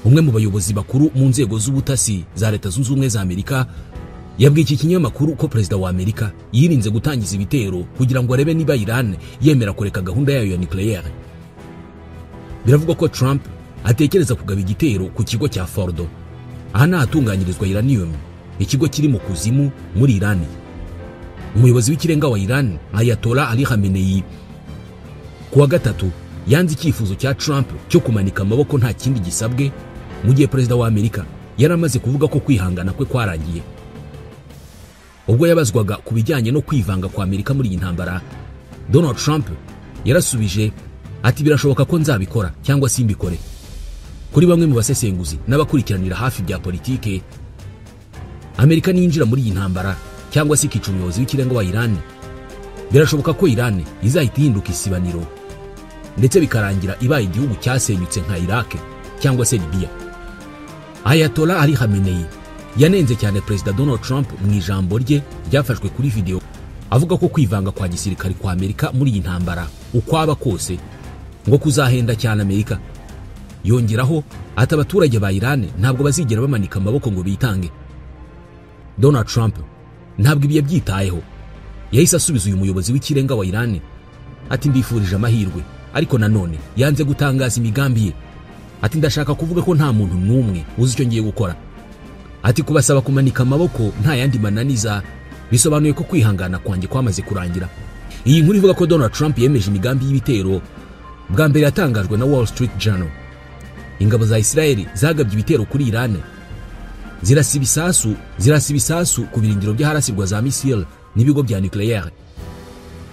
Umwe mu bayobozi bakuru mu nzego z'ubutasi za Leta Zunze Ubumwe za Amerika yabwiye iki kinyamakuru ko perezida wa Amerika yirinze gutangiza ibitero kugira ngo arebe niba Iran yemera kureka gahunda yayo ya nucléaire. Biravugwa ko Trump atekereza kugaba igitero ku kigo cya Fordo, aha ni ahatunganyirizwa uranium, ikigo kiri mu kuzimu muri Iran. Umuyobozi w'ikirenga wa Iran, Ayatollah Ali Khamenei, ku wa gatatu yanze icyifuzo cya Trump cyo kumanika amaboko nta kindi gisabwe, mu gihe perezida wa Amerika yari amaze kuvuga ko kwihangana kwe kwarangiye. Ubwo yabazwaga ku bijyanye no kwivanga kwa Amerika muri iyi ntambara, Donald Trump yarasubije ati: "Birashoboka ko nzabikora cyangwa simbikore." Kuri bamwe mu basesenguzi n'abakurikiranira hafi bya politike, Amerika niyinjira muri iyi ntambara cyangwa se ikica umuyobozi w'ikirenga wa Iran, birashoboka ko Iran izahita ihinduka isibaniro, ndetse bikarangira ibaye igihugu cyasenyutse nka Iraq cyangwa se Libya. Ayatollah Ali Khamenei yanenze cyane Perezida Donald Trump mu ijambo rye ryafashwe kuri video, avuga ko kwivanga kwa gisirikare kwa Amerika muri iyi ntambara ukwaba kose ngo kuzahenda cyane Amerika. Yongeraho ati: "Abaturage ba Iran ntabwo bazigera bamanika amaboko ngo bitange." Donald Trump ntabwo ibi yabyitayeho, yahise asubiza uyu muyobozi w'ikirenga wa Iran ati: "Mbifurije amahirwe," ariko nanone yanze gutangaza imigambi ye. Ati: "Ndashaka kuvuga ko nta muntu n'umwe uzi icyo ngiye gukora." Ati: "Kubasaba kumanika amaboko nta yandi mananiza bisobanuye ko kwihangana kwanjye kwamaze kurangira." Iyi nkuru ivuga ko Donald Trump yemeje imigambi y'ibitero bwa mbere yatangajwe na Wall Street Journal. Ingabo za Israel zagabye ibitero kuri Iran, zirasa ibisasu ku birindiro by'aharasirwa za missile n'ibigo bya nucléaire.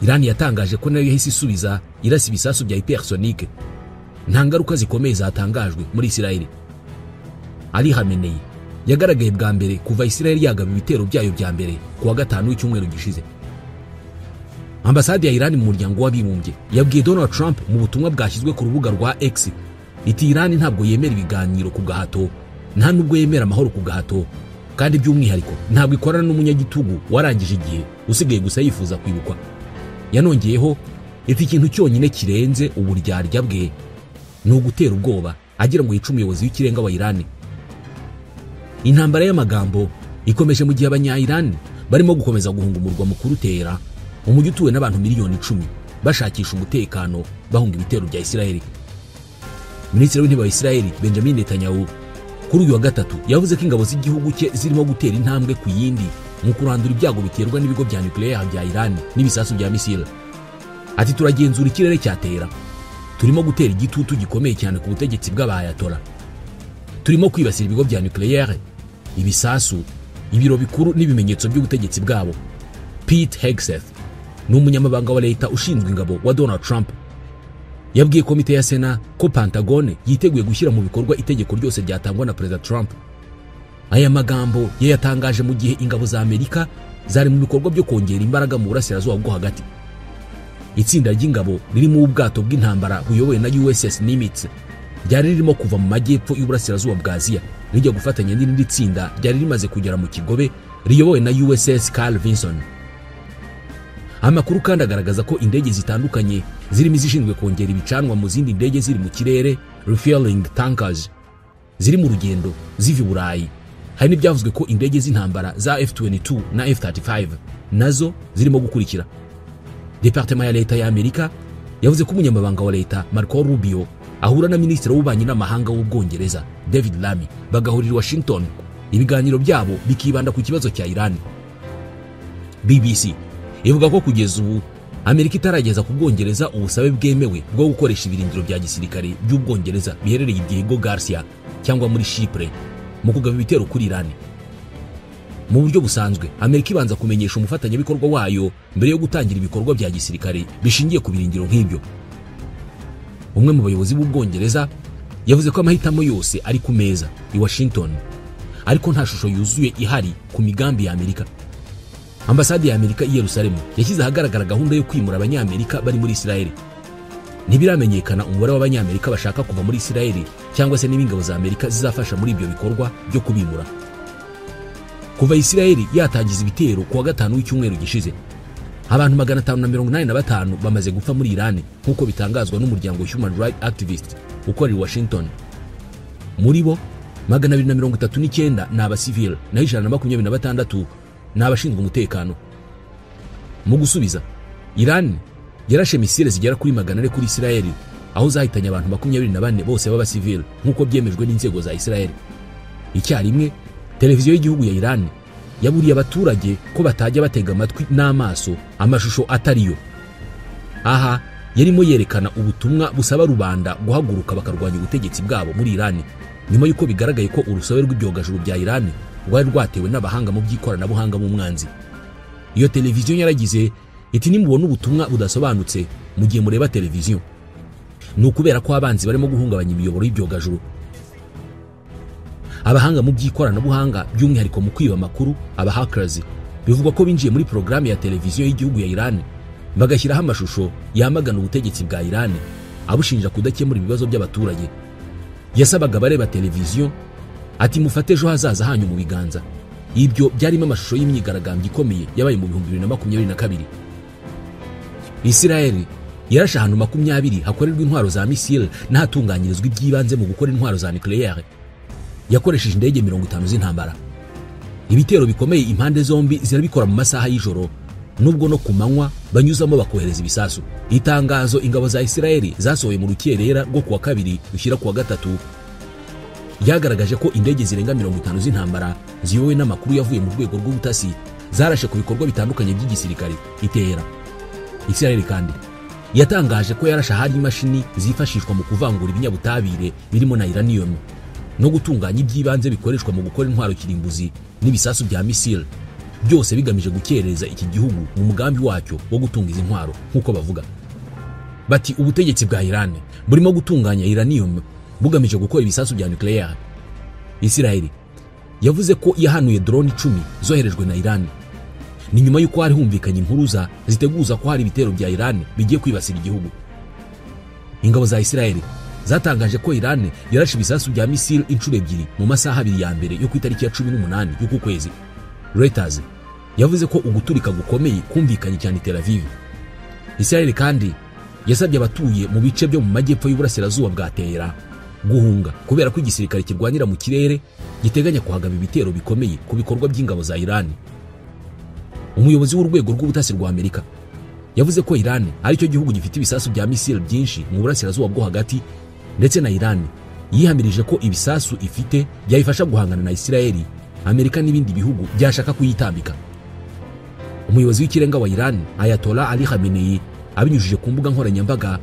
Iran yatangaje ko nayo yahise isubiza irasa ibisasu bya hypersonique. Nta ngaruka zikomeye zatangajwe muri Israel. Ali Khamenei yagaragaye bwa mbere kuva Israel yagaba ibitero byayo bya mbere ku wa gatanu w'icyumweru gishize. Ambasade ya Iran mu Muryango w'Abibumbye yabwiye Donald Trump mu butumwa bwashyizwe ku rubuga rwa X iti: "Iran ntabwo yemera ibiganiro ku gahato, nta nubwo yemera amahoro ku gahato, kandi by'umwihariko ntabwo ikorana n'umunyagitugu warangije igihe usigaye gusa yifuza kwibukwa." Yanongeyeho iti: "Ikintu cyonyine kirenze uburyarya bwe ni ugutera ubwoba agira ngo yice umuyobozi w'ikirenga wa Iran." Intambara y'amagambo ikomeje mu gihe abanya-Iran barimo gukomeza guhunga umurwa mukuru Tehran, umujyi utuwe n'abantu miliyoni 10, bashakisha umutekano bahunga ibitero bya Israel. Minisitiri w'Intebe wa Israel, Benjamin Netanyahu, kuri uyu wa gatatu yavuze ko ingabo z'igihugu cye zirimo gutera intambwe ku yindi mu kurandura ibyago biterwa n'ibigo bya nucléaire bya Iran n'ibisasu bya missile. Ati: "Turagenzura ikirere cya Tehran. Turimo gutera igitutu gikomeye cyane ku butegetsi bw'abayatola. Turimo kwibasira ibigo bya nucléaire, ibisasu, ibiro bikuru n'ibimenyetso by'ubutegetsi bwabo." Pete Hegseth ni umunyamabanga wa leta ushinzwe ingabo wa Donald Trump. Yabwiye komite ya Sena ko Pentagone yiteguye gushyira mu bikorwa itegeko ryose ryatangwa na Perezida Trump. Aya magambo yayatangaje mu gihe ingabo za Amerika zari mu bikorwa byo kongera imbaraga mu Burasirazuba bwo Hagati. Itsinda ry'ingabo ririmo ubwato bw'intambara buyobowe na USS Nimitz ryari ririmo kuva mu majyepfo y'uburasirazuba bwa Aziya rijya gufatanya n'irindi tsinda ryari rimaze kugera mu Kigobe riyobowe na USS Carl Vinson. Amakuru kandi agaragaza ko indege zitandukanye, zirimo izishinzwe kongera ibicanwa mu zindi ndege ziri mu kirere, refueling tankers, ziri mu rugendo ziva i Burayi. Hari n'ibyavuzwe ko indege z'intambara za F-22 na F-35 nazo zirimo gukurikira. Departement ya Leta ya Amerika yavuze ko umunyamabanga wa leta Marco Rubio ahura na Minisitiri w'Ububanyi n'Amahanga w'Ubwongereza David Lammy, bagahurira i Washington, ibiganiro byabo bikibanda ku kibazo cya Iran. BBC ivuga ko kugeza ubu Amerika itarageza ku Bwongereza ubusabe bwemewe bwo gukoresha ibirindiro bya gisirikare by'Ubwongereza biherereye i Diego Garcia cyangwa muri Chypre mu kugaba ibitero kuri Iran. Mu buryo busanzwe, Amerika ibanza kumenyesha umufatanyabikorwa wayo mbere yo gutangira ibikorwa bya gisirikare bishingiye ku birindiro nk'ibyo. Umwe mu bayobozi b'Ubwongereza yavuze ko amahitamo yose ari ku meza i Washington, ariko nta shusho yuzuye ihari ku migambi ya Amerika. Ambasade ya Amerika i Yerusalemu yashyize ahagaragara gahunda yo kwimura Abanyamerika bari muri Israeli. Ntibiramenyekana umubare w'Abanyamerika bashaka kuva muri Israeli cyangwa se niba ingabo za Amerika zizafasha muri ibyo bikorwa byo kubimura. Kuva Israeli yatangiza ibitero ku wa gatanu w'icyumweru gishize, abantu 585 bamaze gupfa muri Iran, nk'uko bitangazwa n'umuryango Human Rights Activist ukorera i Washington. Muri bo 239 ni abasivile naho 126 ni abashinzwe umutekano. Mu gusubiza, Iran yarashe misile zigera kuri 400 kuri Israel, aho zahitanye abantu 24 bose b'abasivile nk'uko byemejwe n'inzego za Israel. Icyarimwe televiziyo y'igihugu ya Iran yaburiye abaturage ko batajya batega amatwi n'amaso amashusho atariyo. Aha yarimo yerekana ubutumwa busaba rubanda guhaguruka bakarwanya ubutegetsi bwabo muri Iran, nyuma y'uko bigaragaye ko urusobe rw'ibyogajuru bya Iran rwari rwatewe n'abahanga mu by'ikoranabuhanga mu mwanzi. Iyo televiziyo yaragize iti: nimubona ubutumwa budasobanutse mu gihe mureba televiziyo, ni ukubera ko abanzi barimo guhungabanya imiyoboro y'ibyogajuru. Abahanga mu by'ikoranabuhanga by'umwihariko mu kwiba amakuru, aba hackers, bivugwa ko binjiye muri porogaramu ya televiziyo y'igihugu ya Iran bagashyiraho amashusho yamagana ubutegetsi bwa Iran abushinja kudakemura ibibazo by'abaturage. Yasabaga abareba televiziyo ati: mufate ejo hazaza hanyu mu biganza. Ibyo byarimo amashusho y'imyigaragambyo ikomeye yabaye mu 2022. Israel yarashe ahantu 20 hakorerwa intwaro za misile n'ahatunganyirizwa iby'ibanze mu gukora intwaro za nucléaire. Yakoresheje indege 50 z'intambara. Ibitero bikomeye impande zombi zirabikora mu masaha y'ijoro, nubwo no ku manywa banyuzamo bakohereza ibisasu. Itangazo ingabo za Israel zasohoye mu rukerera rwo kuwa kabiri ushyira kuwa gatatu ryagaragaje ko indege zirenga 50 z'intambara ziyobowe n'amakuru yavuye mu rwego rw'ubutasi zarashe ku bikorwa bitandukanye by'igisirikare itera. Israel kandi yatangaje ko yarashe ahari imashini zifashishwa mu kuvangura ibinyabutabire birimo na uranium no gutunganya iby'ibanze bikoreshwa mu gukora intwaro kirimbuzi n'ibisasu bya misile, byose bigamije gukerereza iki gihugu mu mugambi wacyo wo gutunga izi ntwaro. Nk'uko bavuga bati ubutegetsi bwa Iran burimo gutunganya uranium bugamije gukora ibisasu bya nucléaire. Israel yavuze ko yahanuye drone 10 zoherejwe na Iran. Ni nyuma y'uko hari humvikanye impuruza ziteguza ko hari ibitero bya Iran bigiye kwibasira igihugu. Ingabo za Israel zatangaje ko Iran yarashe ibisasu bya misile inshuro 2 mu masaha 2 ya mbere yo ku itariki ya 18 y'uku kwezi. Reuters yavuze ko uguturika gukomeye kumvikanye cyane Tel Aviv. Israel kandi yasabye abatuye mu bice byo mu majyepfo y'uburasirazuba bwa Tehran guhunga kubera ko igisirikare kirwanira mu kirere giteganya kuhagaba ibitero bikomeye ku bikorwa by'ingabo za Iran. Umuyobozi w'urwego rw'ubutasi rwa Amerika yavuze ko Iran ari cyo gihugu gifite ibisasu bya misile byinshi mu burasirazuba bwo hagati, ndetse na Iran yihamirije ko ibisasu ifite byayifasha guhangana na Israel, Amerika n'ibindi bihugu byashaka kuyitambika. Umuyobozi w'ikirenga wa Iran Ayatollah Ali Khamenei abinyujije ku mbuga nkoranyambaga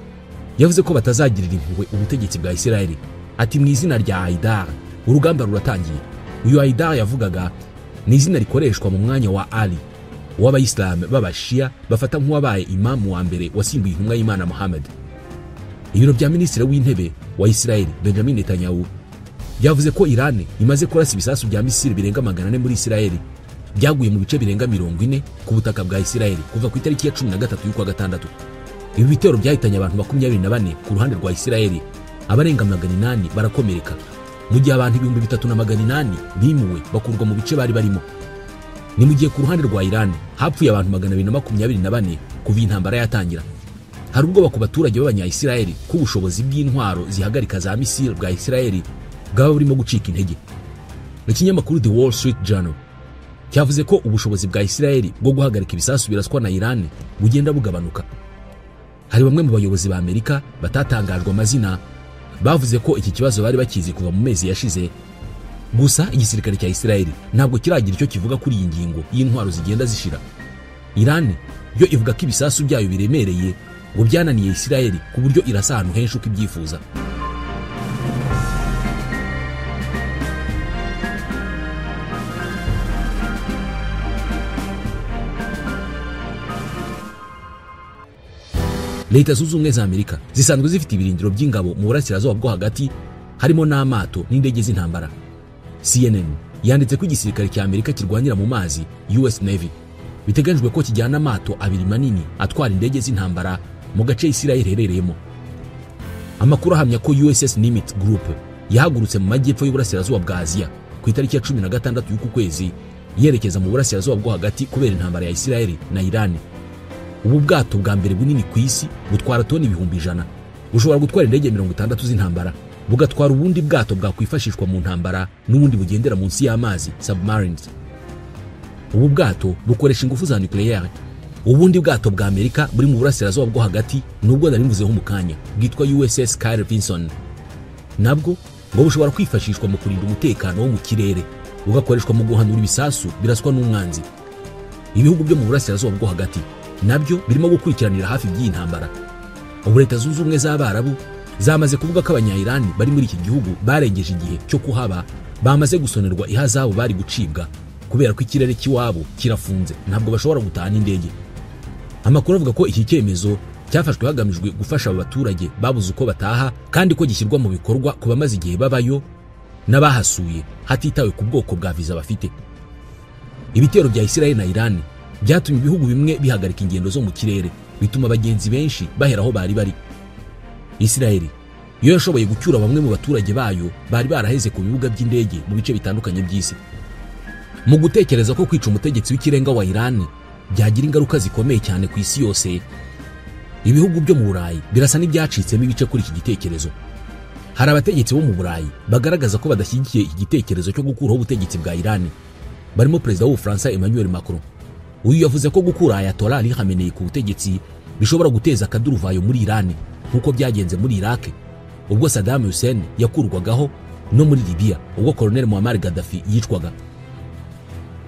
yavuze ko batazagirira impuhwe ubutegetsi bwa Israel. Ati: mu izina rya Haidar urugamba ruratangiye. Uyu Haidar yavugaga ni izina rikoreshwa mu mwanya wa Ali w'abayisilamu b'abashia bafata nk'uwabaye imamu wa mbere wasimbuye intumwa y'Imana Muhammad. Ibiro bya minisitiri w'intebe wa Israel Benjamin Netanyahu byavuze ko Iran imaze kurasa ibisasu bya misile birenga 400 muri Israel byaguye mu bice birenga 40 ku butaka bwa Israel kuva ku itariki ya 13 y'ukwa gatandatu. Ibi bitero byahitanye abantu 24 ku ruhande rwa Israel, abarenga 800 barakomereka, mu gihe abantu 3800 bimuwe bakurwa mu bice bari barimo. Ni mu gihe ku ruhande rwa Iran hapfuye abantu 224 kuva intambara yatangira. Hari ubwoba ku baturage b'abanya-Israel ko ubushobozi bw'intwaro zihagarika za misile bwa Israel bwaba burimo gucika intege. Ikinyamakuru The Wall Street Journal cyavuze ko ubushobozi bwa Israel bwo guhagarika ibisasu biraswa na Iran bugenda bugabanuka. Hari bamwe mu bayobozi ba Amerika batatangajwe amazina bavuze ko iki kibazo bari bakizi kuva mu mezi yashize. Gusa igisirikare cya Israel ntabwo kiragira icyo kivuga kuri iyi ngingo y'intwaro zigenda zishira. Iran yo ivuga ko ibisasu byayo biremereye ngo byananiye Israel ku buryo irasa ahantu henshi uko ibyifuza. Leta Zunze Ubumwe za Amerika zisanzwe zifite ibirindiro by'ingabo mu burasirazuba bwo hagati, harimo n'amato n'indege z'intambara. CNN yanditse ko igisirikare cya Amerika kirwanira mu mazi US Navy biteganyijwe ko kijyana amato 2 manini atwara indege z'intambara mu gace Israel iherereyemo. Amakuru ahamya ko USS Nimitz Group yahagurutse mu majyepfo y'uburasirazuba bwa Aziya ku itariki ya 16 y'uku kwezi yerekeza mu burasirazuba bwo hagati kubera intambara ya Israel na Iran. Ubu bwato bwa mbere bunini ku isi butwara toni 100,000, bushobora gutwara indege 60 z'intambara, bugatwara ubundi bwato bwakwifashishwa mu ntambara n'ubundi bugendera munsi y'amazi, submarines. Ubu bwato bukoresha ingufu za nucléaire. Ubundi bwato bwa Amerika buri mu burasirazuba bwo hagati, nubwo nari mvuzeho mu kanya, bwitwa USS Carl Vinson, nabwo ngo bushobora kwifashishwa mu kurinda umutekano wo mu kirere, bugakoreshwa mu guhanura ibisasu biraswa n'umwanzi. Ibihugu byo mu burasirazuba bwo hagati nabyo birimo gukurikiranira hafi by'iyi ntambara. Ubu Leta Zunze Ubumwe z'Abarabu zamaze kuvuga ko Abanya-Iran bari muri iki gihugu barengeje igihe cyo kuhaba, bamaze gusonerwa ihazabu bari gucibwa kubera ko ikirere cy'iwabo kirafunze, ntabwo bashobora gutaha n'indege. Amakuru avuga ko iki cyemezo cyafashwe hagamijwe gufasha aba baturage babuze uko bataha, kandi ko gishyirwa mu bikorwa ku bamaze igihe babayo n'abahasuye hatitawe ku bwoko bwa viza bafite. Ibitero bya Israel na Iran byatumye ibihugu bimwe bihagarika ingendo zo mu kirere, bituma abagenzi benshi bahera aho bari bari. Israel yo yashoboye gucyura bamwe mu baturage bayo bari baraheze ku bibuga by'indege mu bice bitandukanye by'isi. Mu gutekereza ko kwica umutegetsi w'ikirenga wa Iran byagira ingaruka zikomeye cyane ku isi yose, ibihugu byo mu Burayi birasa n'ibyacitsemo ibice kuri iki gitekerezo. Hari abategetsi bo mu Burayi bagaragaza ko badashyigikiye iki gitekerezo cyo gukuraho ubutegetsi bwa Iran, barimo Perezida w'Ubufaransa Emmanuel Macron. Uyu yavuze ko gukura Ayatollah Ali Khamenei ku butegetsi bishobora guteza akaduruvayo muri Iran, nk'uko byagenze muri Iraq ubwo Saddam Hussein yakurwagaho, no muri Libya ubwo Colonel Muammar Gaddafi yicwaga.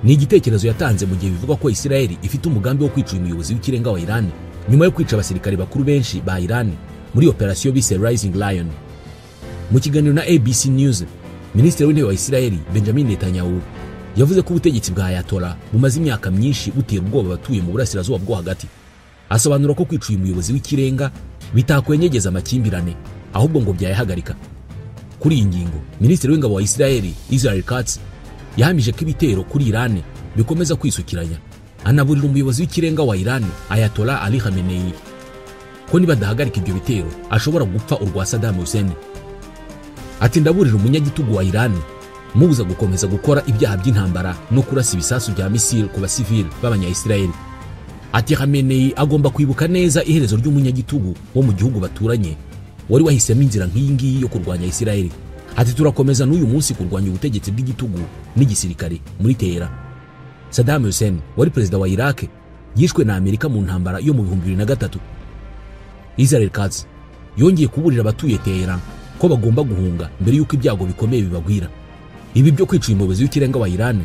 Ni igitekerezo yatanze mu gihe bivugwa ko Israel ifite umugambi wo kwica uyu muyobozi w'ikirenga wa Iran nyuma yo kwica abasirikare bakuru benshi ba Iran muri operasiyo bise Rising Lion. Mu kiganiro na ABC News, Minisitiri w'Intebe wa Israel Benjamin Netanyahu yavuze ko ubutegetsi bwa Ayatollah bumaze imyaka myinshi butera ubwoba abatuye mu burasirazuba bwo hagati. Asobanura ko kwica uyu muyobozi w'ikirenga bitakwenyegeza amakimbirane, ahubwo ngo byayahagarika. Kuri iyi ngingo, Minisitiri w'Ingabo wa Israel Israel Katz yahamije ko ibitero kuri Iran bikomeza kwisukiranya, anaburira umuyobozi w'ikirenga wa Iran Ayatollah Ali Khamenei ko nibadahagarika ibyo bitero ashobora gupfa urwa Saddam Hussein. Ati: ndaburira umunyagitugu wa Iran mubuza gukomeza gukora ibyaha by'intambara no kurasa ibisasu bya misile ku basivili b'Abanya-Israel. Ati: Khamenei agomba kwibuka neza iherezo ry'umunyagitugu wo mu gihugu baturanye wari wahisemo inzira nk'iyi ngiyi yo kurwanya Israel. Ati: turakomeza n'uyu munsi kurwanya ubutegetsi bw'igitugu n'igisirikare muri Tehran. Saddam Hussein wari perezida wa Iraq yishwe na Amerika mu ntambara yo mu 2003. Israel Katz yongeye kuburira abatuye Tehran ko bagomba guhunga mbere y'uko ibyago bikomeye bibagwira. Ibi byo kwica umuyobozi w'ikirenga wa Iran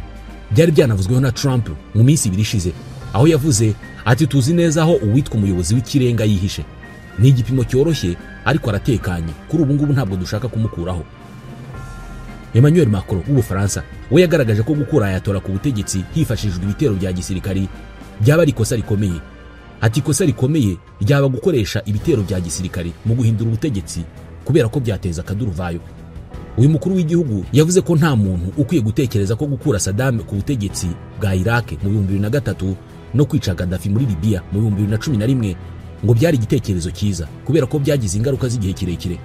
byari byanavuzweho na Trump mu minsi ibiri ishize, aho yavuze ati: tuzi neza aho uwitwa umuyobozi w'ikirenga yihishe, ni igipimo cyoroshye ariko aratekanye, kuri ubu ngubu ntabwo dushaka kumukuraho. Emmanuel Macron w'Ubufaransa we yagaragaje ko gukura Ayatollah ku butegetsi hifashishijwe ibitero bya gisirikari byaba ari ikosa rikomeye. Ati: ikosa rikomeye ryaba gukoresha ibitero bya gisirikari mu guhindura ubutegetsi kubera ko byateza akaduruvayo. Uyu mukuru w'igihugu yavuze ko nta muntu ukwiye gutekereza ko gukura Saddam ku butegetsi bwa Iraq mu 2003 no kwica Gaddafi muri Libya mu 2011 ngo byari igitekerezo cyiza, kubera ko byagize ingaruka z'igihe kirekire.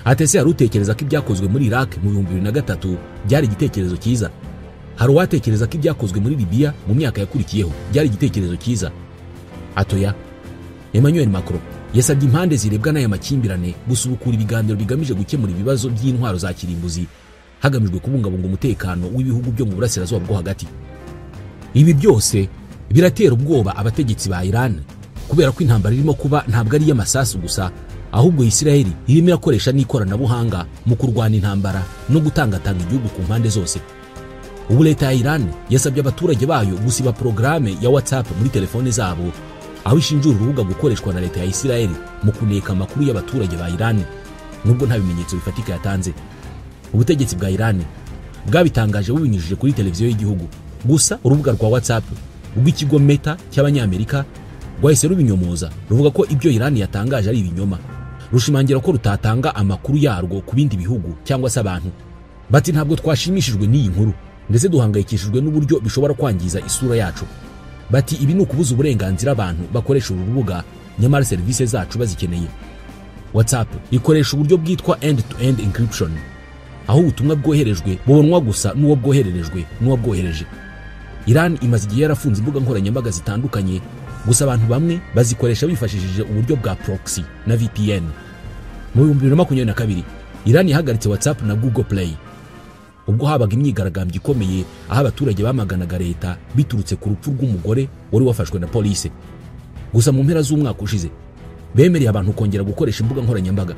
Ati: ese hari utekereza ko ibyakozwe muri Iraq mu 2003 byari igitekerezo cyiza? Hari uwatekereza ko ibyakozwe muri Libya mu myaka yakurikiyeho byari igitekerezo cyiza? Atoya. Emmanuel Macron yasabye impande zirebwa n'aya makimbirane gusubukura ibiganiro bigamije gukemura ibibazo by'intwaro za kirimbuzi hagamijwe kubungabunga umutekano w'ibihugu byo mu burasirazuba bwo hagati. Ibi byose biratera ubwoba abategetsi ba Iran, kubera ko intambara irimo kuba ntabwo ari iy'amasasu gusa, ahubwo Israel irimo irakoresha n'ikoranabuhanga mu kurwana intambara no gutangatanga igihugu ku mpande zose. Ubu leta ya Iran yasabye abaturage bayo gusiba porogaramu ya WhatsApp muri telefone zabo, aho ishinjura urubuga gukoreshwa na leta ya Israel mu kuneka amakuru y'abaturage ba Iran, nubwo nta bimenyetso bifatika yatanze. Ubutegetsi bwa Iran bwabitangaje bubinyujije kuri televiziyo y'igihugu. Gusa urubuga rwa WhatsApp rw'ikigo Meta cy'Abanyamerika rwahise rubinyomoza, ruvuga ko ibyo Iran yatangaje ari ibinyoma, rushimangira ko rutatanga amakuru yarwo ku bindi bihugu cyangwa se abantu. Bati: ntabwo twashimishijwe n'iyi nkuru, ndetse duhangayikishijwe n'uburyo bishobora kwangiza isura yacu. Bati: ibi ni ukubuza uburenganzira abantu bakoresha uru rubuga, nyamara serivisi zacu bazikeneye. WhatsApp ikoresha uburyo bwitwa end-to-end encryption, aho ubutumwa bwoherejwe bubonwa gusa n'uwo bwohererejwe n'uwabwohereje. Iran imaze igihe yarafunze imbuga nkoranyambaga zitandukanye, gusa abantu bamwe bazikoresha bifashishije uburyo bwa proxy na VPN. Mu 2022 Iran yahagaritse WhatsApp na Google Play ubwo habaga imyigaragambyo ikomeye aho abaturage bamaganaga leta biturutse ku rupfu rw'umugore wari wafashwe na polisi. Gusa mu mpera z'umwaka ushize bemereye abantu kongera gukoresha imbuga nkoranyambaga.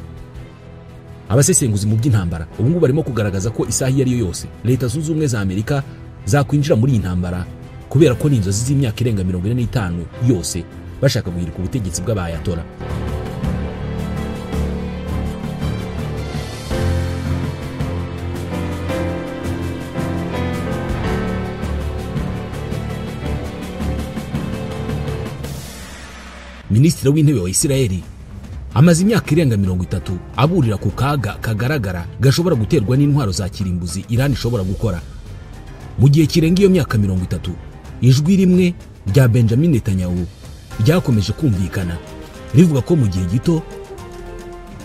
Abasesenguzi mu by'intambara ubu ngubu barimo kugaragaza ko isaha iyo ari yo yose Leta Zunze Ubumwe za Amerika zakwinjira muri iyi ntambara, kubera ko ni inzozi z'imyaka irenga 45 yose bashaka guhirika ubutegetsi bw'abayatora. Minisitiri w'intebe wa Isirayeli amaze imyaka irenga 30 aburira ku kaga kagaragara gashobora guterwa n'intwaro za kirimbuzi Iran ishobora gukora. Mu gihe kirenga iyo myaka 30, ijwi rimwe rya Benjamin Netanyahu ryakomeje kumvikana rivuga ko mu gihe gito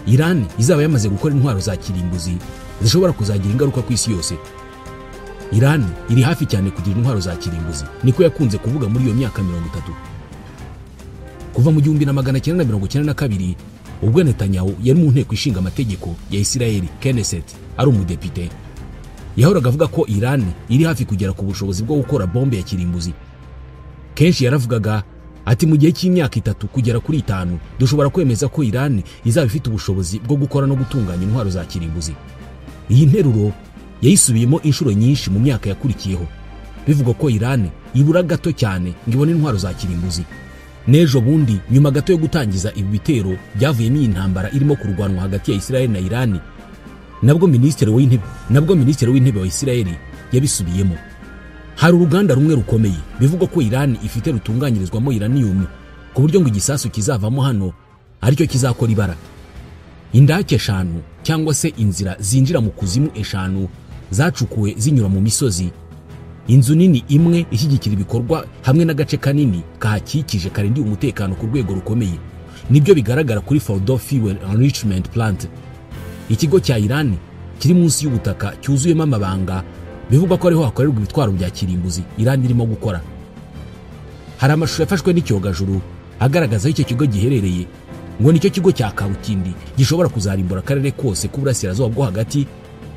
Iran izaba yamaze gukora intwaro za kirimbuzi zishobora kuzagira ingaruka ku isi yose. Iran iri hafi cyane kugira intwaro za kirimbuzi, niko yakunze kuvuga muri iyo myaka 30. Kuva mu 1992 ubwo Netanyahu yari mu nteko ishinga amategeko ya Isirayeli Knesset ari umudepite, yahoraga avuga ko Iran iri hafi kugera ku bushobozi bwo gukora bombe ya kirimbuzi. Kenshi yaravugaga ati mu gihe cy'imyaka 3 kugera kuri 5 dushobora kwemeza ko Iran izaba ifite ubushobozi bwo gukora no gutunganya intwaro za kirimbuzi. Iyi nteruro yayisubiyemo inshuro nyinshi mu myaka yakurikiyeho, bivuga ko Iran ibura gato cyane ngo ibone intwaro za kirimbuzi. N'ejo bundi nyuma gato yo gutangiza ibi bitero byavuyemo iyi ntambara irimo kurwanwa hagati ya Israel na Iran, nabwo minisitiri w'intebe wa Israel yabisubiyemo. Hari uruganda rumwe rukomeye bivugwa ko Iran ifite rutunganyirizwamo uranium, ku buryo ngo igisasu kizavamo hano aricyo kizakora ibara. Indake 5 cyangwa se inzira zinjira mu kuzimu 5 zacukuwe zinyura mu misozi. Inzu nini imwe ishyigikira ibikorwa hamwe n'agace kanini kahakikije karindiye umutekano ku rwego rukomeye, nibyo bigaragara kuri Fordow Fuel Enrichment Plant, ikigo cya Iran kiri munsi y'ubutaka cyuzuyemo amabanga bivugwa ko ariho hakorerwa ibitwaro bya kirimbuzi Iran irimo gukora. Hari amashusho yafashwe n'icyogajuru agaragaza aho icyo kigo giherereye, ngo nicyo kigo cya Kabutindi gishobora kuzarimbura akarere kose k'uburasirazuba bwo hagati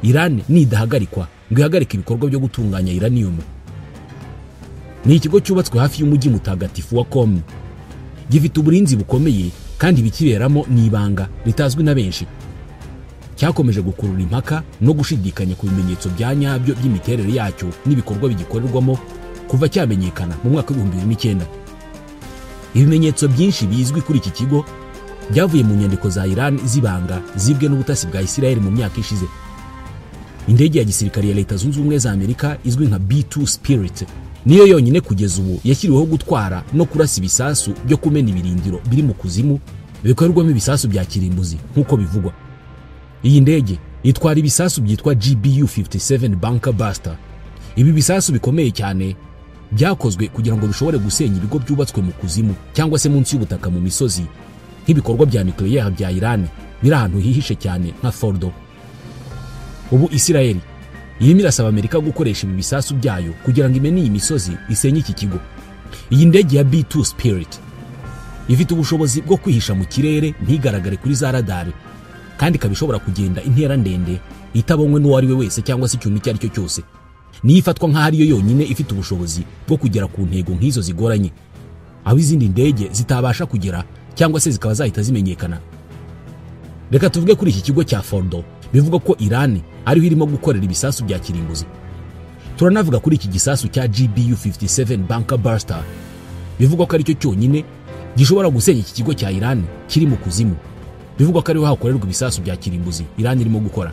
Iran nidahagarikwa ngo ihagarike ibikorwa byo gutunganya uranium. Ni ikigo cyubatswe hafi y'umujyi mutagatifu wa Qom, gifite uburinzi bukomeye kandi ibikiberamo ni ibanga ritazwi na benshi. Cyakomeje gukurura impaka no gushidikanya ku bimenyetso bya nyabyo by'imiterere yacyo n'ibikorwa bigikorerwamo kuva cyamenyekana mu mwaka wa 2009. Ibimenyetso byinshi bizwi kuri iki kigo byavuye mu nyandiko za Iran z'ibanga zibwe n'ubutasi bwa Israel mu myaka ishize. Indege ya gisirikare ya Leta Zunze Ubumwe za Amerika izwi nka B-2 Spirit niyo yonyine kugeza ubu yashyiriweho gutwara no kurasa ibisasu byo kumena ibirindiro biri mu kuzimu bikorerwamo ibisasu bya kirimbuzi nk'uko bivugwa. Iyi ndege itwara ibisasu byitwa GBU-57 Bunker Buster. Ibi bisasu bikomeye cyane byakozwe kugira ngo bishobore gusenya ibigo byubatswe mu kuzimu cyangwa se munsi y'ubutaka mu misozi, nk'ibikorwa bya nucleaire bya Iran biri ahantu hihishe cyane nka Fordow. Ubu Israel irimo irasaba Amerika gukoresha ibi bisasu byayo kugira ngo imene iyi misozi isenye iki kigo. Iyi ndege ya B-2 Spirit ifite ubushobozi bwo kwihisha mu kirere ntigaragare kuri za radari, kandi ikaba ishobora kugenda intera ndende itabonywe n'uwo ari we wese cyangwa se icyuma icyo ari cyo cyose. Niyo ifatwa nk'aho ariyo yonyine ifite ubushobozi bwo kugera ku ntego nk'izo zigoranye, aho izindi ndege zitabasha kugera cyangwa se zikaba zahita zimenyekana. Reka tuvuge kuri iki kigo cya Fordow bivugwa ko Iran ariho irimo gukorera ibisasu bya kirimbuzi. Turanavuga kuri iki gisasu cya GBU-57 Bunker Buster bivugwa ko aricyo cyonyine gishobora gusenya iki kigo cya Iran kiri mu kuzimu, bivugwa ko ariho hakorerwa ibisasu bya kirimbuzi Iran irimo gukora.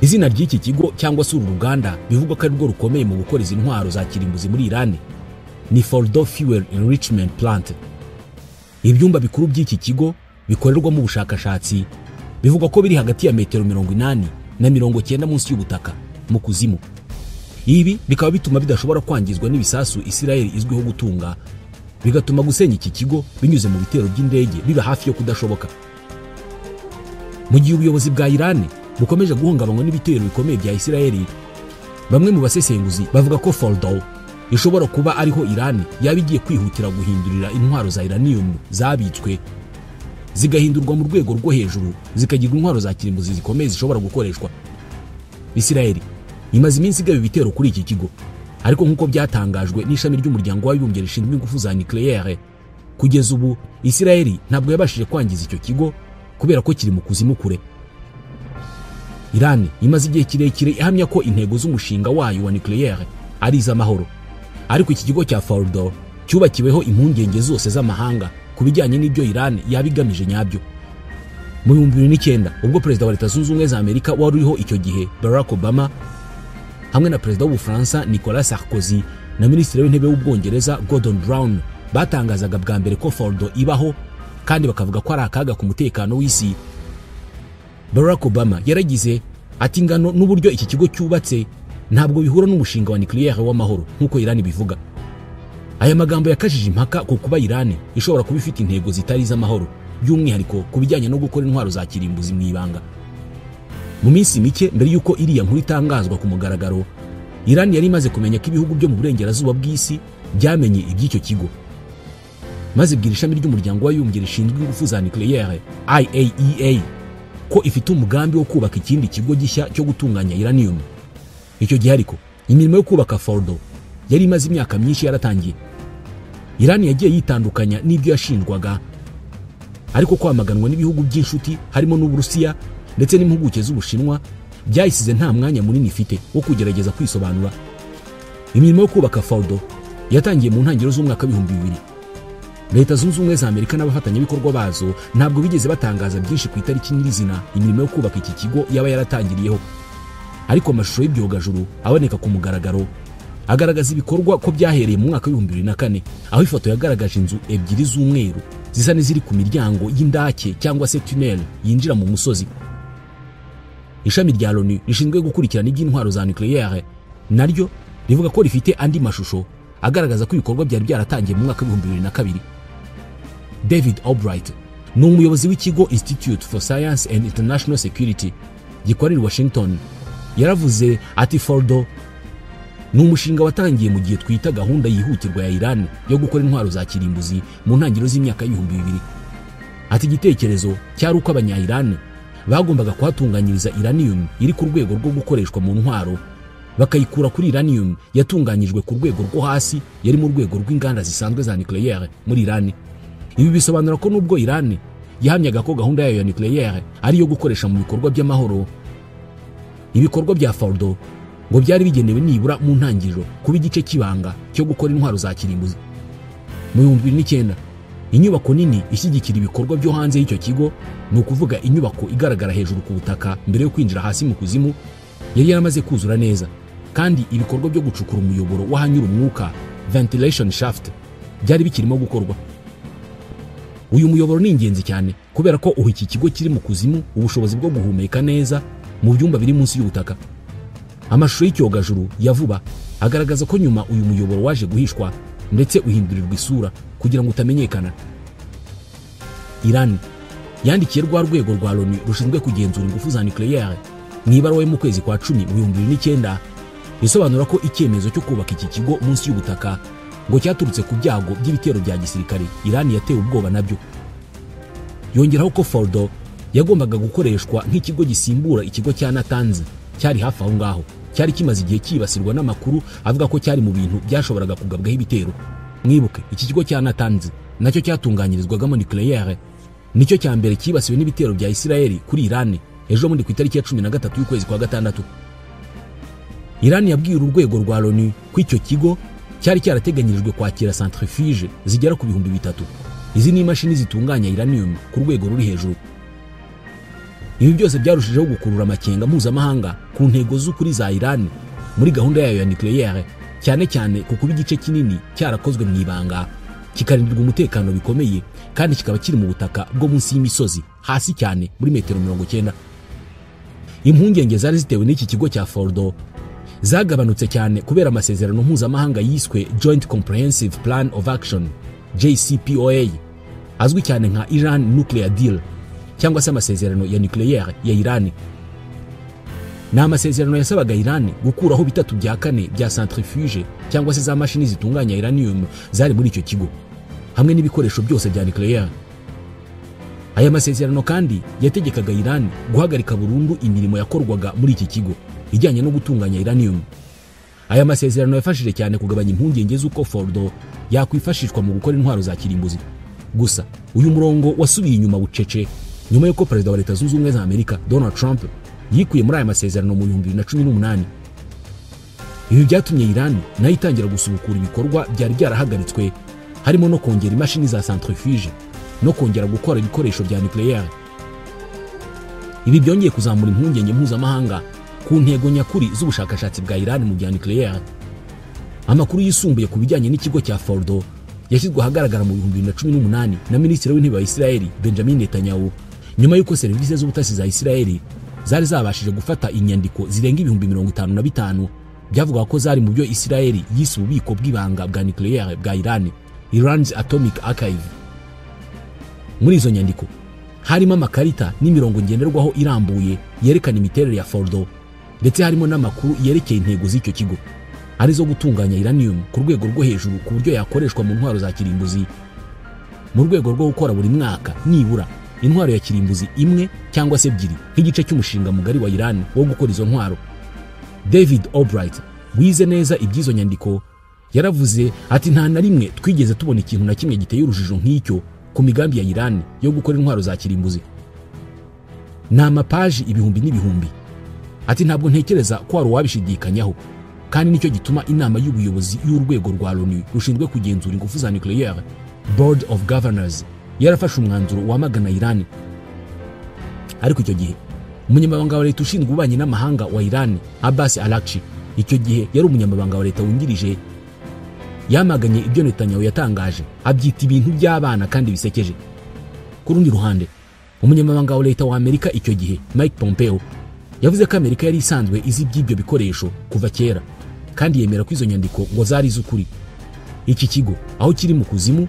Izina ry'iki kigo cyangwa se uru ruganda bivugwa ko arirwo rukomeye mu gukora izi ntwaro za kirimbuzi muri Iran ni Fordow Fuel Enrichment Plant. Ibyumba bikuru by'iki kigo bikorerwamo ubushakashatsi bivugwa ko biri hagati ya metero 80 na 90 munsi y'ubutaka mu kuzimu. Ibi bikaba bituma bidashobora kwangizwa n'ibisasu Israel izwiho gutunga, bigatuma gusenya iki kigo binyuze mu bitero by'indege biba hafi yo kudashoboka. Mu gihe ubuyobozi bwa Iran bukomeje guhungabanywa n'ibitero bikomeye bya Israel, bamwe mu basesenguzi bavuga ko Fordow ishobora kuba ariho Iran yaba igiye kwihutira guhindurira intwaro za uranium zabitswe zigahindurwa mu rwego rwo hejuru zikagirwa intwaro za kirimbuzi zikomeye zishobora gukoreshwa. Israel imaze iminsi igaba ibitero kuri iki kigo, ariko nk'uko byatangajwe n'ishami ry'umuryango w'abibumbye rishinzwe ingufu za nucléaire, kugeza ubu Israel ntabwo yabashije kwangiza icyo kigo kubera ko kiri mu kuzimu kure. Iran imaze igihe kirekire ihamya ko intego z'umushinga wayo wa nucléaire ari iz'amahoro, ariko iki kigo cya Fordo cyubakiweho impungenge zose z'amahanga ku bijyanye n'ibyo Iran yaba igamije nyabyo. Mu 2009 ubwo perezida wa Leta Zunze Ubumwe za Amerika wari uriho icyo gihe Barack Obama hamwe na perezida w'Ubufaransa Nicolas Sarkozy na minisitiri w'intebe w'Ubwongereza Gordon Brown batangazaga bwa mbere ko Fordo ibaho kandi bakavuga ko ari akaga ku mutekano w'isi, Barack Obama yaragize ati ingano n'uburyo iki kigo cyubatse ntabwo bihura n'umushinga wa nucléaire w'amahoro nk'uko Iran bivuga. Aya magambo yakajije impaka ku kuba Iran ishobora kuba ifite intego zitari iz'amahoro, by'umwihariko ku bijyanye no gukora intwaro za kirimbuzi mu ibanga. Mu minsi mike mbere y'uko iriya nkuru itangazwa ku mugaragaro, Iran yari imaze kumenya ko ibihugu byo mu burengerazuba bw'isi byamenye iby'icyo kigo, maze ibwira ishami ry'umuryango w'abibumbye rishinzwe ingufu za nucléaire IAEA ko ifite umugambi wo kubaka ikindi kigo gishya cyo gutunganya uranium. Icyo gihe ariko imirimo yo kubaka Fordo yari imaze imyaka myinshi yaratangiye. Iran yagiye yitandukanya n'ibyo yashinjwaga, ariko kwamaganwa n'ibihugu by'inshuti harimo n'Uburusiya ndetse n'impuguke z'Ubushinwa byayisize nta mwanya munini ifite wo kugerageza kwisobanura. Imirimo yo kubaka Fordo yatangiye mu ntangiriro z'umwaka w'ibihumbi 2000. Leta Zunze Ubumwe za Amerika n'abafatanyabikorwa bazo ntabwo bigeze batangaza byinshi ku itariki nyirizina imirimo yo kubaka iki kigo yaba yaratangiriyeho, ariko amashusho y'ibyogajuru aboneka ku mugaragaro agaragaza ibikorwa ko byahereye mu mwaka w'2004, aho ifoto yagaragaje inzu ebyiri z'umweru zisa n'iziri ku miryango y'indake cyangwa se tunnel yinjira mu musozi. Ishami rya Loni rishinzwe gukurikirana iby'intwaro za nucléaire naryo rivuga ko rifite andi mashusho agaragaza ko ibikorwa byari byaratangiye mu mwaka w'2002. David Albright ni umuyobozi w'ikigo Institute for Science and International Security gikorera i Washington. Yaravuze ati Fordo ni umushinga watangiye mu gihe twita gahunda yihutirwa ya Iran yo gukora intwaro za kirimbuzi mu ntangiriro z'imyaka y'2000. Ati igitekerezo cyari uko abanya-Iran bagombaga kuhatunganyiriza uranium iri ku rwego rwo gukoreshwa mu ntwaro, bakayikura kuri uranium yatunganyijwe ku rwego rwo hasi yari mu rwego rw'inganda zisanzwe za nucléaire muri Iran. Ibi bisobanura ko nubwo Iran yahamyaga ko gahunda yayo ya nucléaire ari iyo gukoresha mu bikorwa by'amahoro, ibikorwa bya Fordo ngo byari bigenewe nibura mu ntangiriro kuba igice cy'ibanga cyo gukora intwaro za kirimbuzi. Mu 2009 inyubako nini ishyigikira ibikorwa byo hanze y'icyo kigo, ni ukuvuga inyubako igaragara hejuru ku butaka mbere yo kwinjira hasi mu kuzimu, yari yaramaze kuzura neza, kandi ibikorwa byo gucukura umuyoboro w'ahanyura umwuka ventilation shaft byari bikirimo gukorwa. Uyu muyoboro ni ingenzi cyane kubera ko uha iki kigo kiri mu kuzimu ubushobozi bwo guhumeka neza mu byumba biri munsi y'ubutaka. Amashusho y'icyogajuru ya vuba agaragaza ko nyuma uyu muyoboro waje guhishwa ndetse uhindurirwa isura kugira ngo utamenyekana. Iran yandikiye rwa rwego rwa Loni rushinzwe kugenzura ingufu za nucléaire mu ibaruwa yo mu kwezi kwa 10 mu 2009, isobanura ko icyemezo cyo kubaka iki kigo munsi y'ubutaka ngo cyaturutse ku byago by'ibitero bya gisirikare Iran yatewe ubwoba nabyo. Yongeraho ko Fordo yagombaga gukoreshwa nk'ikigo gisimbura ikigo cya Natanz cyari hafi aho ngaho, cyari kimaze igihe cyibasirwa n'amakuru avuga ko cyari mu bintu byashoboraga kugabwaho ibitero. Mwibuke iki kigo cya Natanz nacyo cyatunganyirizwagamo nucléaire, nicyo cya mbere cyibasiwe n'ibitero bya Israel kuri Iran ejo bundi ku itariki ya 13 y'ukwezi kwa gatandatu. Iran yabwiye uru rwego rwa Loni ko icyo kigo cyari cyarateganyirijwe kwakira centrifuge zigera ku 3000. Izi ni imashini zitunganya uranium ku rwego ruri hejuru. Ibi byose byarushijeho gukurura amakenga mpuzamahanga ku ntego z'ukuri za Iran muri gahunda yayo ya nucléaire, cyane cyane ku kuba igice kinini cyarakozwe mu ibanga, kikarindirwa umutekano bikomeye, kandi kikaba kiri mu butaka bwo munsi y'imisozi hasi cyane muri metero 90. Impungenge zari zitewe n'iki kigo cya Fordo zagabanutse cyane kubera amasezerano mpuzamahanga yiswe Joint Comprehensive Plan of Action JCPOA, azwi cyane nka Iran Nuclear Deal cyangwa se amasezerano ya nucléaire ya Iran. Ni amasezerano yasabaga Iran gukuraho 3/4 bya centrifuge cyangwa se za mashini zitunganya uranium zari muri icyo kigo hamwe n'ibikoresho byose bya nucléaire. Aya masezerano kandi yategekaga Iran guhagarika burundu imirimo yakorwaga muri iki kigo ijyanye no gutunganya uranium. Aya masezerano yafashije cyane kugabanya impungenge z'uko Fordo yakwifashishwa mu gukora intwaro za kirimbuzi. Gusa uyu murongo wasubiye inyuma bucece nyuma y'uko Perezida wa Leta Zunze Ubumwe za Amerika Donald Trump yikuye muri aya masezerano mu 2018. Ibi byatumye Iran nayo itangira gusubukura ibikorwa byari byarahagaritswe, harimo no kongera imashini za centrifuge no kongera gukora ibikoresho bya nucléaire. Ibi byongeye kuzamura impungenge mpuzamahanga ku ntego nyakuri z'ubushakashatsi bwa Iran mu bya nucléaire. Amakuru yisumbuye ku bijyanye n'ikigo cya Fordo yashyizwe ahagaragara mu 2018 na Minisitiri w'Intebe wa Israel Benjamin Netanyahu, nyuma y'uko serivisi z'ubutasi za Israel zari zabashije gufata inyandiko zirenga 55,000 byavuga ko zari mu byo Israel yise ububiko bw'ibanga bwa nucléaire bwa Iran, Iran's Atomic Archive. Muri izo nyandiko harimo amakarita n'imirongo ngenderwaho irambuye yerekana imiterere ya Fordo, ndetse harimo n'amakuru yerekeye intego z'icyo kigo, arizo gutunganya uranium ku rwego rwo hejuru ku buryo yakoreshwa mu ntwaro za kirimbuzi, mu rwego rwo gukora buri mwaka nibura intwaro ya kirimbuzi imwe cyangwa se ebyiri nk'igice cy'umushinga mugari wa Iran wo gukora izo ntwaro. David Albright wize neza iby'izo nyandiko yaravuze ati nta na rimwe twigeze tubona ikintu na kimwe giteye urujijo nk'icyo ku migambi ya Iran yo gukora intwaro za kirimbuzi. Ni amapaji ibihumbi n'ibihumbi. Ati ntabwo ntekereza ko hari uwabishidikanyaho, kandi nicyo gituma inama y'ubuyobozi y'urwego rwa Loni rushinzwe kugenzura ingufu za nucléaire, Board of Governors, yarafashe umwanzuro wamagana Iran. Ariko icyo gihe umunyamabanga wa leta ushinzwe ububanyi n'amahanga wa Iran, Abbas Araghchi, icyo gihe yari umunyamabanga wa leta wungirije, yamaganye ibyo Netanyahu yatangaje, abyita ibintu by'abana kandi bisekeje. Ku rundi ruhande, umunyamabanga wa leta wa Amerika icyo gihe Mike Pompeo yavuze ko Amerika yari isanzwe izi iby'ibyo bikoresho kuva kera, kandi yemera ko izo nyandiko ngo zari iz'ukuri. Iki kigo aho kiri mu kuzimu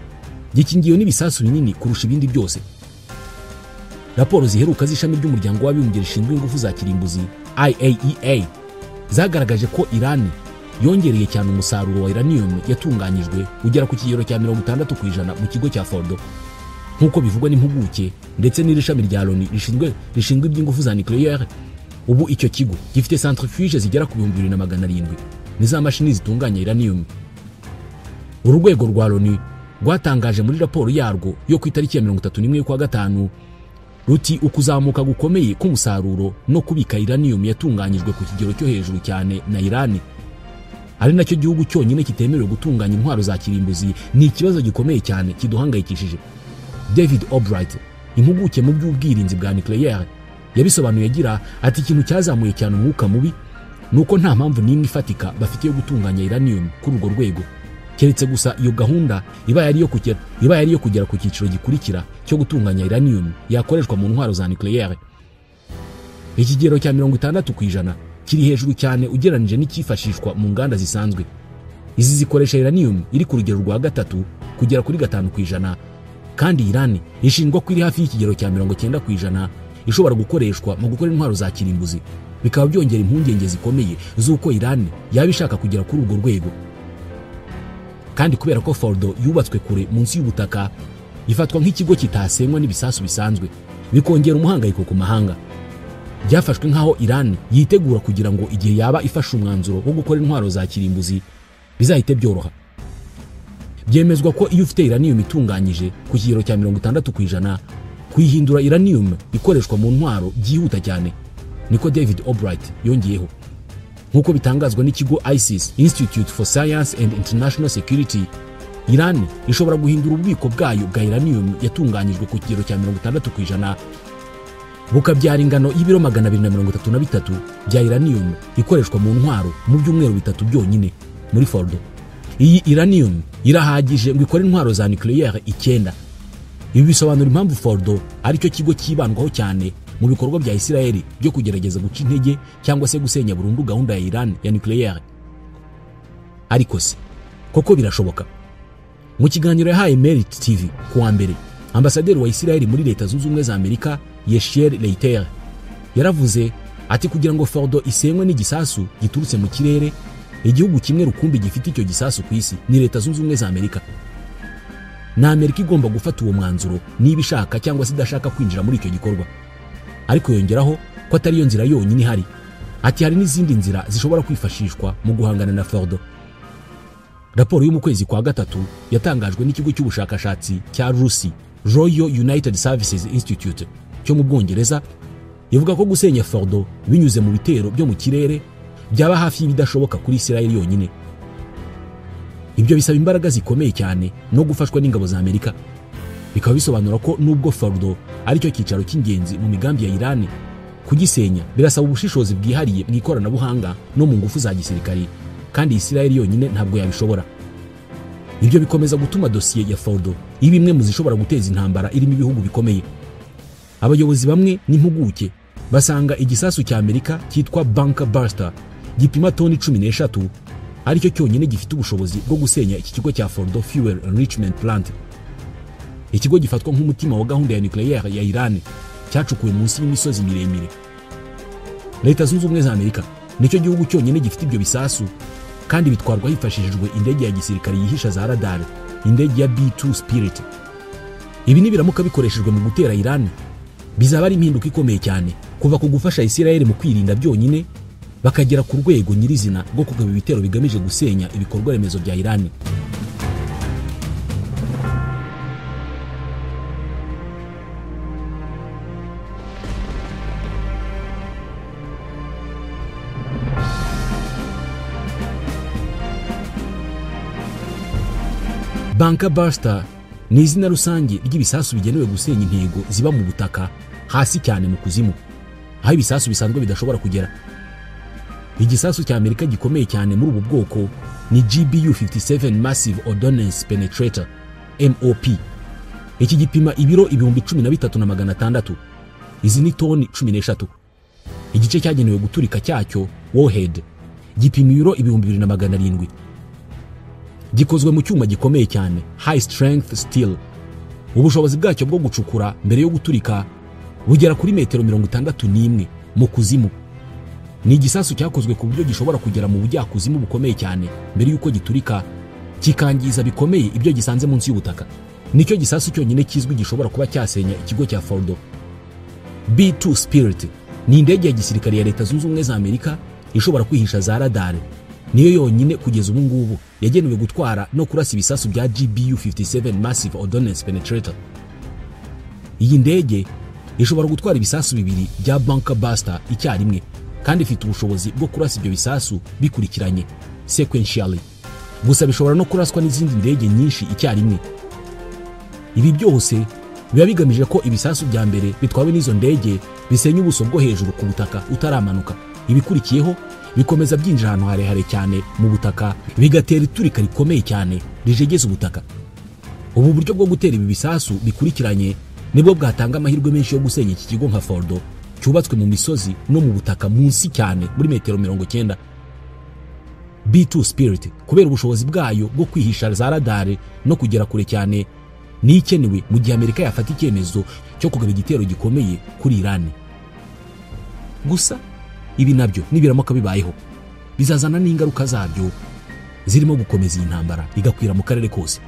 gikingiwe n'ibisasu binini kurusha ibindi byose. Raporo ziheruka z'ishami ry'umuryango w'abibumbye rishinzwe ingufu za kirimbuzi IAEA zagaragaje ko Iran yongereye cyane umusaruro wa uranium yatunganyijwe ugera ku kigero cya 60% mu kigo cya Fordo, nk'uko bivugwa n'impuguke ndetse n'iri shami rya Loni rishinzwe iby'ingufu za nucléaire. Ubu icyo kigo gifite centrifuge zigera ku 2700 ni za mashini zitunganya uranium. Uru rwego rwa Loni rwatangaje muri raporo yarwo yo ku itariki ya 31 y'ukwa gatanu ruti ukuzamuka gukomeye k'umusaruro no kubika uranium yatunganyijwe ku kigero cyo hejuru cyane na Iran, ari nacyo gihugu cyonyine kitemerewe gutunganya intwaro za kirimbuzi, ni ikibazo gikomeye cyane kiduhangayikishije. David Albright, impuguke mu by'ubwirinzi bwa nucléaire, yabisobanuye agira ati ikintu cyazamuye cyane umwuka mubi nuko nta mpamvu n'imwe ifatika bafite yo gutunganya uranium kuri urwo rwego, keretse gusa iyo gahunda ibaye ari yo kugera ku cyiciro gikurikira cyo gutunganya uranium yakoreshwa mu ntwaro za nucléaire. Ikigero cya 60% kiri hejuru cyane ugereranije n'icyifashishwa mu nganda zisanzwe. Izi zikoresha uranium iri ku rugero rwa 3 kugera kuri 5%, kandi Iran ishinjwa ko iri hafi y'ikigero cya 90% ishobora gukoreshwa mu gukora intwaro za kirimbuzi, bikaba byongera impungenge zikomeye z'uko Iran yaba ishaka kugera kuri urwo rwego. Kandi kubera ko Fordo yubatswe kure munsi y'ubutaka, ifatwa nk'ikigo kitasenywa n'ibisasu bisanzwe, bikongera umuhangayiko ku mahanga. Byafashwe nk'aho Iran yitegura kugira ngo igihe yaba ifashe umwanzuro wo gukora intwaro za kirimbuzi bizahite byoroha. Byemezwa ko iyo ufite uranium itunganyije ku kigero cya 60%, kuyihindura uranium ikoreshwa mu ntwaro byihuta cyane, niko David Albright yongeyeho. Nk'uko bitangazwa n'ikigo ISIS, Institute for Science and International Security, Iran ishobora guhindura ububiko bwayo bwa uranium yatunganyijwe ku kigero cya 60%, bukabyara ingano y'ibiro 233 bya uranium ikoreshwa mu ntwaro mu byumweru bitatu byonyine muri Fordo. Iyi uranium irahagije ngo ikore intwaro za nucléaire 9. Ibi bisobanura impamvu Fordo aricyo kigo cyibandwaho cyane mu bikorwa bya Israel byo kugerageza guca intege cyangwa se gusenya burundu gahunda ya Iran ya nucléaire. Ariko se koko birashoboka? Mu kiganiro yahaye Merit TV ku wa mbere, ambasaderi wa Israel muri Leta Zunze Ubumwe za Amerika Yechiel Leiter yaravuze ati kugira ngo Fordo isenywe n'igisasu giturutse mu kirere, igihugu kimwe rukumbi gifite icyo gisasu ku isi ni Leta Zunze Ubumwe za Amerika. Na Amerika igomba gufata uwo mwanzuro niba ishaka cyangwa se idashaka kwinjira muri icyo gikorwa. Ariko yongeraho ko atari yo nzira yonyine ihari. Ati hari n'izindi nzira zishobora kwifashishwa mu guhangana na Fordo. Raporo yo mu kwezi kwa gatatu yatangajwe n'ikigo cy'ubushakashatsi cya Rusi, Royal United Services Institute cyo mu Bwongereza, ivuga ko gusenya Fordo binyuze mu bitero byo mu kirere byaba hafi y'ibidashoboka kuri Israel yonyine. Ibyo bisaba imbaraga zikomeye cyane no gufashwa n'ingabo za Amerika. Bikaba bisobanura ko nubwo Fordo ari cyo cyicaro cy'ingenzi mu migambi ya Iran, kugisenya birasaba ubushishozi bwihariye mu ikoranabuhanga no mu ngufu za gisirikari, kandi Israel yonyine ntabwo yabishobora. Ibyo bikomeza gutuma dosiye ya Fordo iba imwe mu zishobora guteza intambara irimo ibihugu bikomeye. Abayobozi bamwe n'impuguke basanga igisasu cya Amerika cyitwa Bunker Buster gipima toni 13 aricyo cyonyine gifite ubushobozi bwo gusenya iki kigo cya Fordo Fuel Enrichment Plant. Ikigo gifatwa nk'umutima wa gahunda ya nucléaire ya Iran cyacukuwe munsi y'imisozi miremire. Leta Zunze Ubumwe za Amerika nicyo gihugu cyonyine gifite ibyo bisasu, kandi bitwarwa hifashishijwe indege ya gisirikare yihisha za radar, indege ya B2 Spirit. Ibi nibiramuka bikoreshejwe mu gutera Iran, bizaba ari impinduka ikomeye cyane kuva ku gufasha Israel mu kwirinda byonyine bakagera ku rwego nyirizina rwo kugaba ibitero bigamije gusenya ibikorwa remezo bya Iran. Bunker Buster ni izina rusange ry'ibisasu bigenewe gusenya intego ziba mu butaka hasi cyane mu kuzimu, aho ibisasu bisanzwe bidashobora kugera. Igisasu cya Amerika gikomeye cyane muri ubu bwoko ni GBU-57 Massive Ordnance Penetrator MOP. Iki gipima ibiro 13,600. Izi ni toni 13. Igice cyagenewe guturika cyacyo, warhead, gipima ibiro 2,700. Gikozwe mu cyuma gikomeye cyane, high strength steel. Ubushobozi bwacyo bwo gucukura mbere yo guturika bugera kuri metero 61 mu kuzimu. Ni igisasu cyakozwe ku buryo gishobora kugera mu bujyakuzimu bukomeye cyane mbere yuko giturika, kikangiza bikomeye ibyo gisanze munsi y'ubutaka. Nicyo gisasu cyonyine kizwi gishobora kuba cyasenya ikigo cya Fordo. B2 Spirit ni indege ya gisirikare ya Leta Zunze Ubumwe za Amerika ishobora kwihisha za radar. Niyo yonyine kugeza ubu ngubu yagenewe gutwara no kurasa ibisasu bya GBU-57 Massive Ordnance Penetrator. Iyi ndege ishobora gutwara ibisasu bibiri bya Bunker Buster icyarimwe, kandi ifite ubushobozi bwo kurasa ibyo bisasu bikurikiranye sequentially. Gusa bishobora no kuraswa n'izindi ndege nyinshi icyarimwe. Ibi byose biba bigamije ko ibisasu bya mbere bitwawe n'izo ndege bisenya ubuso bwo hejuru ku butaka utaramanuka. Ibikurikiyeho bikomeza byinjira ahantu harehare cyane mu butaka, bigatera iturika rikomeye cyane rijegeza ubutaka. Ubu buryo bwo gutera ibi bisasu bikurikiranye nibwo bwatanga amahirwe menshi yo gusenya iki kigo nka Fordo cyubatswe mu misozi no mu butaka munsi cyane muri metero 90. B2 Spirit kubera ubushobozi bwayo bwo kwihisha za radar no kugera kure cyane ni ikenewe mu gihe Amerika yafata icyemezo cyo kugaba igitero gikomeye kuri Iran. Gusa ibi nabyo nibiramuka bibayeho bizazana n'ingaruka zabyo zirimo gukomeza iyi ntambara igakwira mu karere kose.